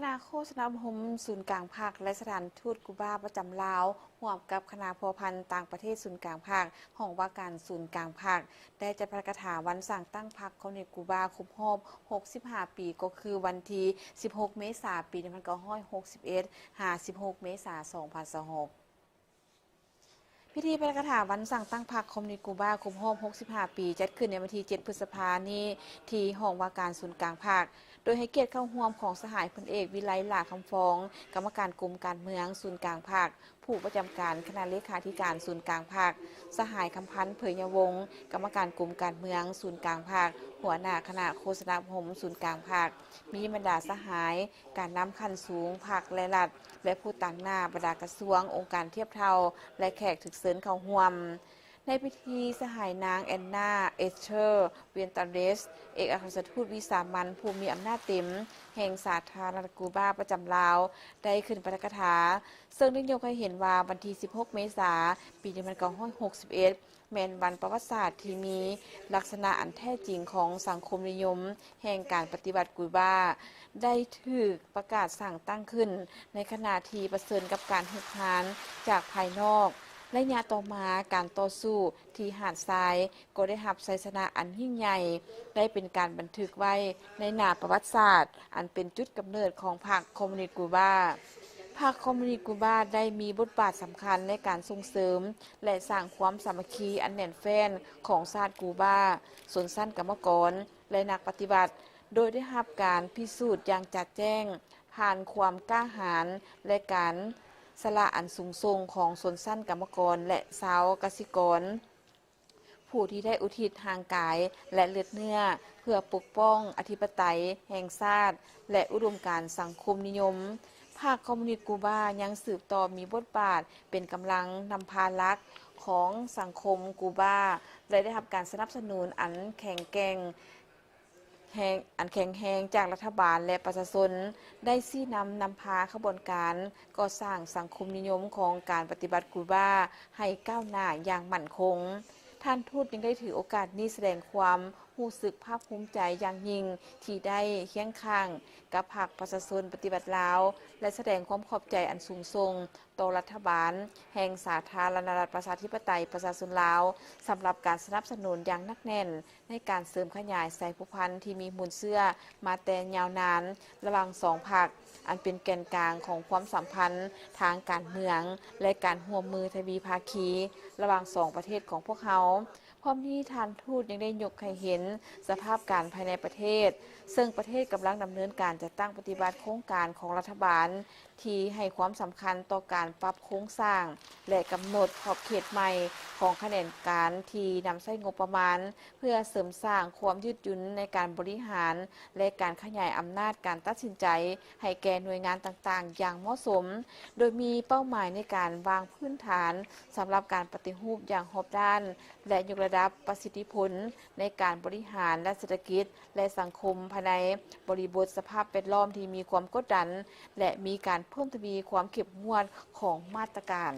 ຄະນະໂຄສະນາອົບຮົມສູນກາງພັກ ແລະ ສະຖານທູດກູບາປະຈຳລາວ ຮ່ວມກັບຄະນະພົວພັນຕ່າງປະເທດສູນກາງພັກ, ຫ້ອງວ່າການສູນກາງພັກ ໄດ້ຈັດປາຖກະຖາວັນສ້າງຕັ້ງພັກຄອມມູນິດກູບາຄົບຮອບຫົກສິບຫ້າປີ ກໍຄືວັນທີສິບຫົກເມສາ ປີໜຶ່ງພັນເກົ້າຮ້ອຍຫົກສິບເອັດ ຫາສິບຫົກເມສາ ສອງພັນຊາວຫົກ. ພິທີປາຖກະຖາວັນສ້າງຕັ້ງພັກຄອມມູນິດກູບາຄົບຮອບຫົກສິບຫ້າປີ ຈັດຂຶ້ນໃນວັນທີເຈັດ ພຶດສະພານີ້ ທີ່ຫ້ອງວ່າການສູນກາງພັກ ໂດຍໃຫ້ກຽດເຂົ້າຮ່ວມຂອງສະຫາຍພົນເອກ ວິໄລ ຫຼ້າຄຳຟອງ ກຳມະການກົມການເມືອງສູນກາງພັກ, ຜູ້ປະຈຳການຄະນະເລຂາທິການສູນກາງພັກ, ສະຫາຍ ຄຳພັນ ເຜີຍຍະວົງ ກຳມະການກົມການເມືອງສູນກາງພັກ, ຫົວໜ້າຄະນະໂຄສະນາອົບຮົມສູນກາງພັກ, ມີບັນດາສະຫາຍການນຳຂັ້ນສູງພັກ ແລະ ລັດ ແລະ ຜູ້ຕາງໜ້າບັນດາກະຊວງ, ອົງການທຽບເທົ່າ ແລະ ແຂກຖືກເຊີນເຂົ້າຮ່ວມ. ໃນພິທີ, ສະຫາຍນາງ ແອນນາ ເອສເທີ ວຽນຕາເຣສ ເອກອັກຄະລັດທູດວິສາມັນຜູ້ມີອຳນາດເຕັມແຫ່ງສາທາລະນະລັດກູບາປະຈຳລາວ ໄດ້ຂຶ້ນປາຖກະຖາ, ເຊິ່ງໄດ້ຍົກໃຫ້ເຫັນວ່າວັນທີສິບຫົກເມສາ ປີໜຶ່ງພັນເກົ້າຮ້ອຍຫົກສິບເອັດ ແມ່ນວັນປະຫວັດສາດທີ່ມີລັກສະນະອັນແທ້ຈິງຂອງສັງຄົມນິຍົມແຫ່ງການປະຕິວັດກູບາ ໄດ້ຖືກປະກາດສ້າງຕັ້ງຂຶ້ນ ໃນຂະນະທີ່ປະເຊີນກັບການຮຸກຮານຈາກພາຍນອກ. ໄລຍະຕໍ່ມາ, ການຕໍ່ສູ້ທີ່ຫາດຊາຍກໍໄດ້ຮັບໄຊຊະນະອັນຍິ່ງໃຫຍ່, ໄດ້ເປັນການບັນທຶກໄວ້ໃນໜ້າປະຫວັດສາດ ອັນເປັນຈຸດກຳເນີດຂອງພັກຄອມມູນິດກູບາ. ພັກຄອມມູນິດກູບາໄດ້ມີບົດບາດສຳຄັນໃນການສົ່ງເສີມ ແລະ ສ້າງຄວາມສາມັກຄີອັນແໜ້ນແຟ້ນຂອງຊາດກູບາ, ຊົນຊັ້ນກຳມະກອນ ແລະ ນັກປະຕິວັດ, ໂດຍໄດ້ຮັບການພິສູດຢ່າງຈະແຈ້ງຜ່ານຄວາມກ້າຫານ ແລະ ການສະຫຼະອັນສູງສົ່ງຂອງຊົນຊັ້ນກຳມະກອນ ແລະ ຊາວກະສິກອນ. ຜູ້ທີ່ໄດ້ອຸທິດຮ່າງກາຍ ແລະ ເລືອດເນື້ອ ເພື່ອປົກປ້ອງອະທິປະໄຕແຫ່ງຊາດ ແລະ ອຸດົມການສັງຄົມນິຍົມ. ພັກຄອມມູນິດກູບາຍັງສືບຕໍ່ມີບົດບາດເປັນກຳລັງນຳພາຫຼັກຂອງສັງຄົມກູບາ ແລະ ໄດ້ຮັບການສະໜັບສະໜູນອັນແຂງແກ່ງ ແຮງ ອັນແຂງແຮງຈາກລັດຖະບານ ແລະ ປະຊາຊົນ ໄດ້ຊີ້ນຳນຳພາຂະບວນການກໍ່ສ້າງສັງຄົມນິຍົມຂອງການປະຕິວັດກູບາໃຫ້ກ້າວໜ້າຢ່າງໝັ້ນຄົງ. ທ່ານທູດຍັງໄດ້ຖືໂອກາດນີ້ສະແດງຄວາມຮູ້ສຶກພາກພູມໃຈຢ່າງຍິ່ງທີ່ໄດ້ຄຽງຂ້າງກັບພັກປະຊາຊົນປະຕິວັດລາວ ແລະ ສະແດງຄວາມຂອບໃຈອັນສູງສົ່ງ ຕໍ່ລັດຖະບານແຫ່ງສາທາລະນະລັດປະຊາທິປະໄຕປະຊາຊົນລາວ ສຳລັບການສະໜັບສະໜູນຢ່າງໜັກແໜ້ນໃນການເສີມຂະຫຍາຍສາຍພົວພັນທີ່ມີມູນເຊື້ອມາແຕ່ຍາວນານລະຫວ່າງສອງພັກ ອັນເປັນແກ່ນກາງຂອງຄວາມສຳພັນທາງການເມືອງ ແລະ ການຮ່ວມມືທະວີພາຄີລະຫວ່າງສອງປະເທດຂອງພວກເຮົາ. ພ້ອມນີ້ທ່ານທູດຍັງໄດ້ຍົກໃຫ້ເຫັນສະພາບການພາຍໃນປະເທດ, ເຊິ່ງປະເທດກຳລັງດຳເນີນການຈັດຕັ້ງປະຕິບັດໂຄງການຂອງລັດຖະບານ ທີ່ໃຫ້ຄວາມສຳຄັນຕໍ່ການປັບໂຄງສ້າງ ແລະ ກຳນົດຂອບເຂດໃໝ່ຂອງຂະແໜງການທີ່ນຳໃຊ້ງົບປະມານ ເພື່ອເສີມສ້າງຄວາມຍືດຫຍຸນໃນການບໍລິຫານ ແລະ ການຂະຫຍາຍອຳນາດການຕັດສິນໃຈໃຫ້ແກ່ໜ່ວຍງານຕ່າງໆຢ່າງເໝາະສົມ, ໂດຍມີເປົ້າໝາຍໃນການວາງພື້ນຖານສຳລັບການປະຕິຮູບຢ່າງຮອບດ້ານ ແລະ ຍົກລະດັບປະສິດທິຜົນໃນການບໍລິຫານດ້ານເສດຖະກິດ ແລະ ສັງຄົມພາຍໃນບໍລິບົດສະພາບແວດລ້ອມທີ່ມີຄວາມກົດດັນ ແລະ ມີການເພີ່ມທະວີຄວາມເຂັ້ມງວດຂອງມາດຕະການ.